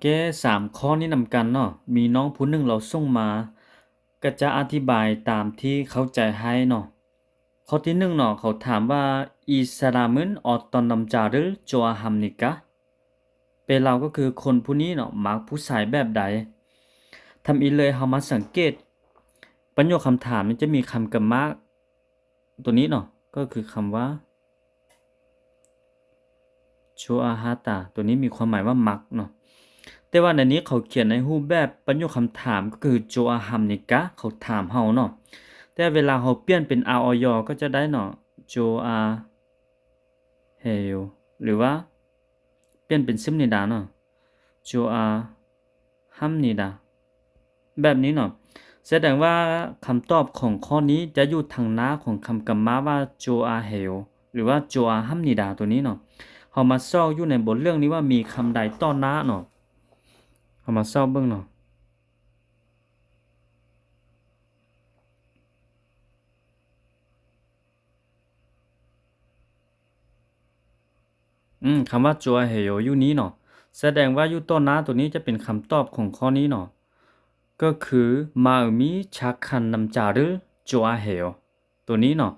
ແກ້ສາມຂໍ້ນີ້ນຳກັນເນາະ. ມີນ້ອງຜູ້ໜຶ່ງລາວສົ່ງມາ ກໍຈະອະທິບາຍຕາມທີ່ເຂົ້າໃຈໃຫ້ເນາະ. ຂໍ້ທີໜຶ່ງເນາະ ເຂົາຖາມວ່າ "이 사람은 어떤 남자를 좋아합니까?" ແປລາວກໍຄື ຄົນຜູ້ນີ້ເນາະ ມັກຜູ້ຊາຍແບບໃດ? ທຳອິດເລີຍ ເຮົາມາສັງເກດປະໂຫຍກຄຳຖາມນີ້ ຈະມີຄຳກຳມະ ຕົວນີ້ເນາະ ກໍຄືຄຳວ່າ "좋아하다" ຕົວນີ້ມີຄວາມໝາຍວ່າມັກເນາະ. ແຕ່ວ່າໃນນີ້ເຂົາຂຽນໃນຮູບແບບປະໂຫຍກຄຳຖາມ ກໍຄື "좋아합니까?" ເຂົາຖາມເຮົາເນາະ. ແຕ່ເວລາເຮົາປ່ຽນເປັນ ອາ ອ ຍ ກໍຈະໄດ້ເນາະ "좋아해요" ຫຼືວ່າປ່ຽນເປັນ 씁ນນິດາ ເນາະ "좋아합니다" ແບບນີ້ເນາະ. ສະແດງວ່າຄຳຕອບຂອງຂໍ້ນີ້ຈະຢູ່ທາງໜ້າຂອງຄຳກຳມະວ່າ "좋아해요" ຫຼືວ່າ "좋아합니다" ຕົວນີ້ເນາະ. ເຮົາມາຊອກຢູ່ໃນບົດເລື່ອງນີ້ວ່າມີຄຳໃດຕໍ່ໜ້າເນາະ. ເຮົາມາຊອກເບິ່ງເນາະ. ອືມ ຄຳວ່າ "좋아해요" ຢູ່ນີ້ເນາະ. ສະແດງວ່າຢູ່ຕໍ່ໜ້າຕົວນີ້ຈະເປັນຄຳຕອບຂອງຂໍ້ນີ້ເນາະ. ກໍຄື 마음이 착한 남자를 좋아해요 ຕົວນີ້ເນາະ.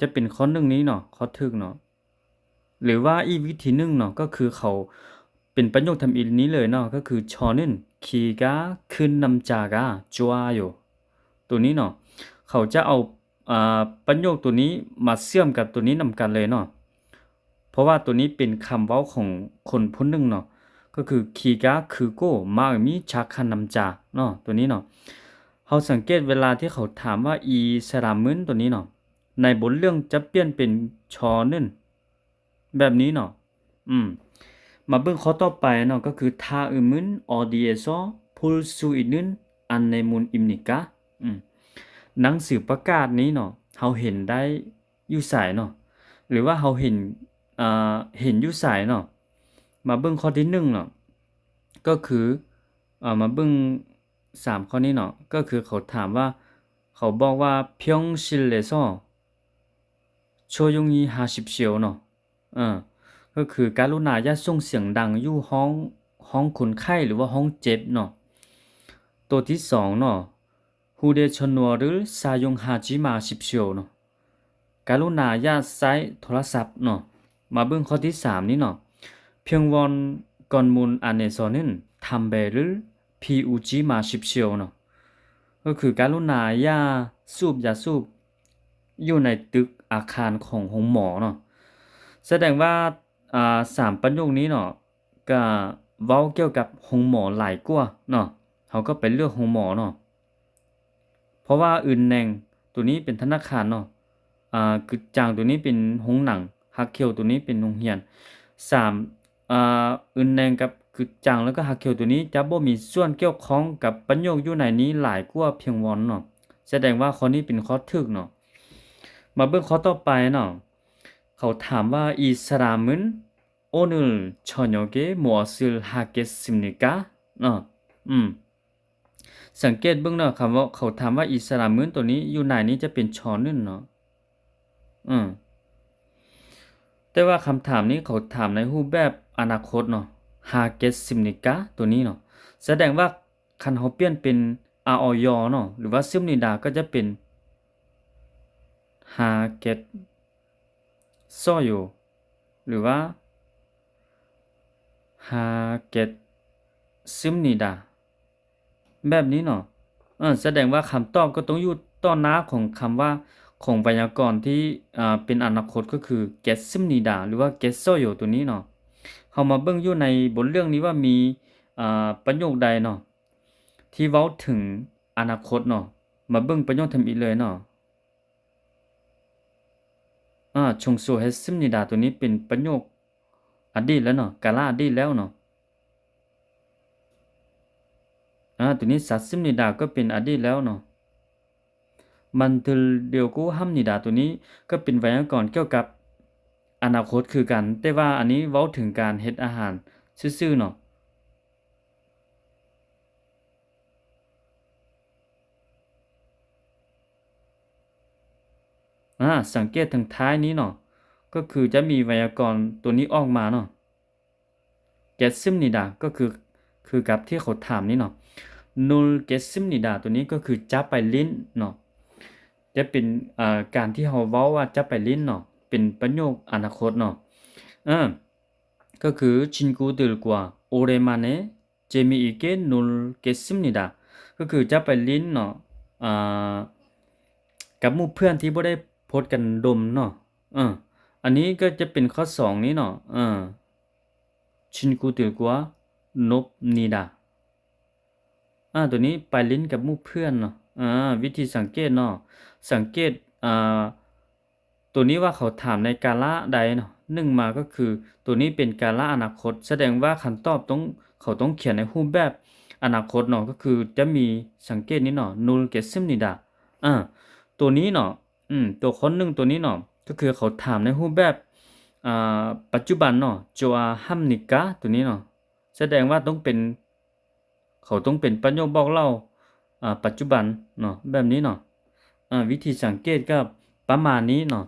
ຈະເປັນຂໍ້ໜຶ່ງນີ້ເນາະ ຂໍ້ຖືກເນາະ. ຫຼືວ່າອີກວິທີໜຶ່ງເນາະ ກໍຄືເຂົາ ເປັນປະໂຫຍກທຳອິດນີ້ເລີຍເນາະ ກໍຄື 저는 키가 큰 남자가 좋아요 ຕົວນີ້ເນາະ. ເຂົາຈະເອົາ ອາ ປະໂຫຍກຕົວນີ້ມາເຊື່ອມກັບຕົວນີ້ນຳກັນເລີຍເນາະ. ເພາະວ່າຕົວນີ້ເປັນຄຳເວົ້າຂອງຄົນຜູ້ໜຶ່ງເນາະ ກໍຄື 키가 크고 마음이 착한 남자 ເນາະ ຕົວນີ້ເນາະ. ເຮົາສັງເກດເວລາທີ່ເຂົາຖາມວ່າ 이 사람은 ຕົວນີ້ເນາະ ໃນບົດເລື່ອງຈະປ່ຽນເປັນ 저는 ແບບນີ້ເນາະ. ອືມ ມາເບິ່ງຂໍ້ຕໍ່ໄປເນາະ ກໍຄື 다음은 어디에서 볼 수 있는 안내문입니까? ອືມ ໜັງສືປະກາດນີ້ເນາະ ເຮົາເຫັນໄດ້ຢູ່ໃສເນາະ ຫຼືວ່າເຮົາເຫັນ ເອີ ເຫັນຢູ່ໃສເນາະ. ມາເບິ່ງຂໍ້ທີໜຶ່ງເນາະ ກໍຄື ເອີ ມາເບິ່ງສາມຂໍ້ນີ້ເນາະ ກໍຄືເຂົາຖາມວ່າ ເຂົາບອກວ່າ "병실에서 조용히 하십시오" ເນາະ. ເອີ ກໍຄື ກະລຸນາຢ່າສົ່ງສຽງດັງຢູ່ຫ້ອງ ຫ້ອງຄົນໄຂ້ ຫຼືວ່າຫ້ອງເຈັບເນາະ. ໂຕທີສອງເນາະ 휴대전화를 사용하지 마십시오 ເນາະ. ກະລຸນາຢ່າໃຊ້ໂທລະສັບເນາະ. ມາເບິ່ງຂໍ້ທີສາມນີ້ເນາະ 병원 건물 안에서는 담배를 피우지 마십시오 ເນາະ. ກໍຄື ກະລຸນາຢ່າສູບຢາສູບຢູ່ໃນຕຶກອາຄານຂອງໂຮງໝໍເນາະ. ສະແດງວ່າ ອາ ສາມປະໂຫຍກນີ້ເນາະ ກະເວົ້າກ່ຽວກັບໂຮງໝໍຫຼາຍກວ່າເນາະ. ເຮົາກໍໄປເລືອກໂຮງໝໍເນາະ ເພາະວ່າ 은행 ໂຕນີ້ເປັນທະນາຄານເນາະ. ອາ 그장 ໂຕນີ້ເປັນໂຮງໜັງ, 학교 ໂຕນີ້ເປັນໂຮງຮຽນ. ສາມ ອາ 은행 ກັບ 그장 ແລ້ວກໍ 학교 ໂຕນີ້ຈະບໍ່ມີສ່ວນກ່ຽວຂ້ອງກັບປະໂຫຍກຢູ່ໃນນີ້ຫຼາຍກວ່າ 병원 ເນາະ. ສະແດງວ່າຂໍ້ນີ້ເປັນຂໍ້ຖືກເນາະ. ມາເບິ່ງຂໍ້ຕໍ່ໄປເນາະ. ເຂົາຖາມວ່າ 이 사람은 오늘 저녁에 무엇을 하겠습니까? ເນາະ. ອືມ ສັງເກດເບິ່ງເນາະ ຄຳເວົ້າ ເຂົາຖາມວ່າ 이 사람은 ໂຕນີ້ ຢູ່ໃນນີ້ຈະເປັນ 저는 ເນາະ. ອືມ ແຕ່ວ່າຄຳຖາມນີ້ເຂົາຖາມໃນຮູບແບບອະນາຄົດເນາະ 하겠습니까 ໂຕນີ້ເນາະ. ສະແດງວ່າຄັນເຮົາປ່ຽນເປັນ ອາ ອ ຍ ເນາະ ຫຼືວ່າ 씁ນນິດາ ກໍຈະເປັນ 하겠어요 ຫຼືວ່າ 하겠습니다 ແບບນີ້ເນາະ. ເອີ ສະແດງວ່າຄຳຕອບກໍຕ້ອງຢູ່ຕໍ່ໜ້າຂອງຄຳວ່າ ຂອງໄວຍາກອນທີ່ ເປັນອະນາຄົດ ກໍຄື 하겠습니다 ຫຼືວ່າ 하겠어요 ໂຕນີ້ເນາະ. ເຮົາມາເບິ່ງຢູ່ໃນບົດເລື່ອງນີ້ວ່າມີ ອາ ປະໂຫຍກໃດເນາະ ທີ່ເວົ້າເຖິງອະນາຄົດເນາະ. ມາເບິ່ງປະໂຫຍກທຳອິດເລີຍເນາະ. ອາ 청소했습니다 ໂຕນີ້ເປັນປະໂຫຍກອະດີດແລ້ວເນາະ ກາລະອະດີດແລ້ວເນາະ. ອາ ໂຕນີ້ 샀습니다 ກໍເປັນອະດີດແລ້ວເນາະ. 만들려고 합니다 ໂຕນີ້ກໍເປັນໄວຍາກອນກ່ຽວກັບອະນາຄົດຄືກັນ ແຕ່ວ່າອັນນີ້ເວົ້າເຖິງການເຮັດອາຫານຊື່ໆເນາະ. ອາ ສັງເກດທາງທ້າຍນີ້ເນາະ ກໍຄືຈະມີໄວຍາກອນໂຕນີ້ອອກມາເນາະ. 하겠습니다 ກໍຄື 하겠습니다 ຄືກັບທີ່ເຂົາຖາມນີ້ເນາະ. ܢົນເກັດຊິມນິດາ ຕົວນີ້ກໍຄືຈະໄປຫຼິ້ນເນາະ. ຈະເປັນ ເອີ ການທີ່ເຮົາເວົ້າວ່າຈະໄປຫຼິ້ນເນາະ ເປັນປະໂຫຍກອະນາຄົດເນາະ. ເອີ ກໍຄື 친구들과 오랜만에 재미있게 놀겠습니다. ກໍຄືຈະໄປຫຼິ້ນເນາະ ອ່າ ກັບໝູ່ເພື່ອນທີ່ບໍ່ໄດ້ພົບກັນດົນເນາະ. ເອີ ອັນນີ້ກໍຈະເປັນຂໍ້ສອງນີ້ເນາະ. ເອີ 친구들과 놉니다. ອາ ຕົວນີ້ໄປຫຼິ້ນກັບໝູ່ເພື່ອນເນາະ. ອາ ວິທີສັງເກດເນາະ ສັງເກດ ອາ ຕົວນີ້ວ່າເຂົາຖາມໃນກາລະໃດເນາະ. ໜຶ່ງມາກໍຄື ຕົວນີ້ເປັນກາລະອະນາຄົດ ສະແດງວ່າຄຳຕອບຕ້ອງ ເຂົາຕ້ອງຂຽນໃນຮູບແບບອະນາຄົດເນາະ. ກໍຄືຈະມີ ສັງເກດນີ້ເນາະ ܢົນເກັດຊິມນິດາ. ອາ ຕົວນີ້ເນາະ ອືມ ຕົວຂໍ້ໜຶ່ງຕົວນີ້ເນາະ ກໍຄືເຂົາຖາມໃນຮູບແບບ ອາ ປັດຈຸບັນເນາະ 좋아합니까 ຕົວນີ້ເນາະ. ສະແດງວ່າຕ້ອງເປັນ ເຂົາຕ້ອງເປັນປະໂຫຍກບອກເລົ່າ ອາ ປັດຈຸບັນເນາະ ແບບນີ້ເນາະ. ອາ ວິທີສັງເກດກໍປະມານນີ້ເນາະ.